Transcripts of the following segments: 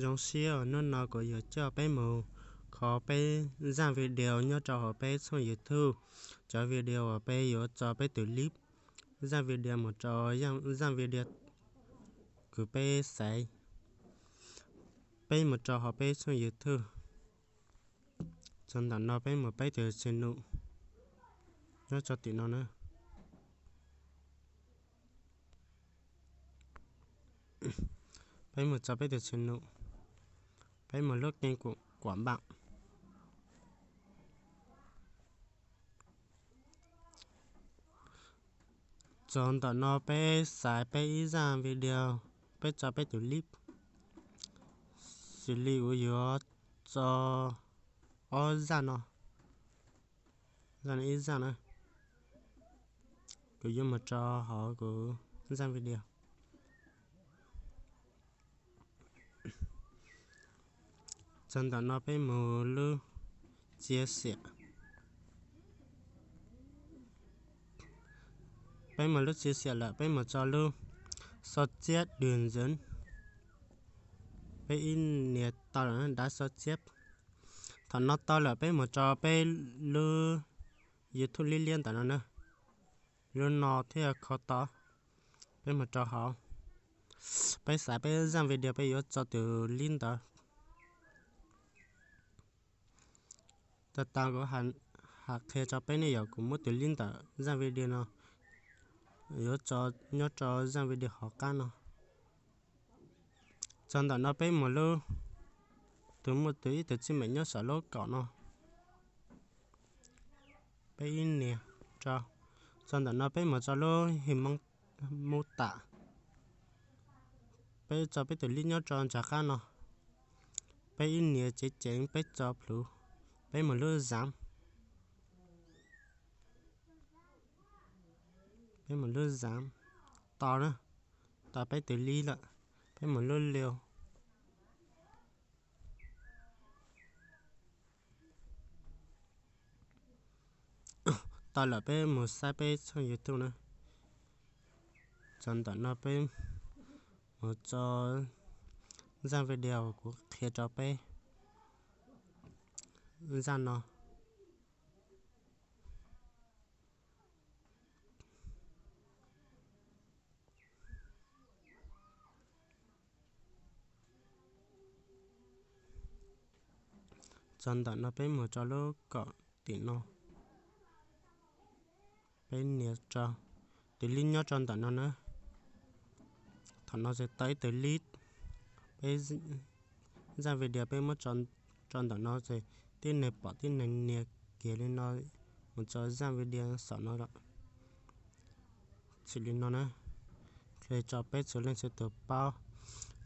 Zoo siab uas hnub no kuv yuav coj peb mus kho peb zaj video nyob rau hauv peb tshooj YouTube. Cov video uas peb yuav tso peb tus lib zaj video mus rau zaj video kws peb xaiv, peb mus rau hauv peb tshooj YouTube. Txog ntawm no peb mus peb tus channel nyob rau tim no na. Peb mus tso peb tus channel, peb mus lub kênh của bạn. Txog ntawm no peb xaiv peb ib zaj video, peb tso peb tus lib. Xws li kuv yuav tso ob zaj no, zaj no ib zaj na, kuv yuav mus tso hauv kuv zaj video. Txog ntawm no peb mus lub chia sẻ. Peb mus lub chia sẻ lawm peb mus tso lub xo tsiab dws ntxwv. Peb ib nias tau lawm dab xo tsiab. Thaum no tau lawm peb mus tso peb lub YouTube lib liab ntawm no na. Lub no thiaj kho tau. Peb mus rau hauv, peb xaiv peb zaj video peb yuav tso tus lib ntawd. Tag tas kuv hais qhia rau peb ne yom, kuv muab tus lib ntawm zaj video no yuav tso nyob rau zaj video hauv qab no. Txog ntawm no peb mus lub, tus muaj tus ib tug txij meem nyob saum lub kaum no, peb ib nias rau. Txog ntawm no peb mus tso lub his mov mub tam, peb tso peb tus lib nyob rau nram qab no. Peb ib nias ceev ceev peb tso plhuav, peb mus lub zav. Peb mus lub zav, tau na, tau peb tus lib lawm. Peb mus lub liu, tau lawm peb mus saib peb tshooj YouTube na. Txog ntawm no peb mus tso zaj video kuv qhia rau peb, zaj no. Txog ntawm no peb mus tso lub kaum tim no, peb nias rau, tus lib nyob rau ntawm no na. Thaum no tsis tau ib tug lib, peb zaj video peb muab tso ntawm no ces tib neeg pom tib neeg nias kiag li no mus tso zaj video saum no lawm. Txij li no na, qhia tso peb txhua leej txhua tus paub,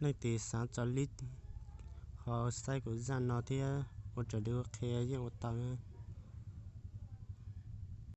leej twg xav tso lib ho saib kuv zaj no thiab ua raws li kuv qhia yeej ua tau.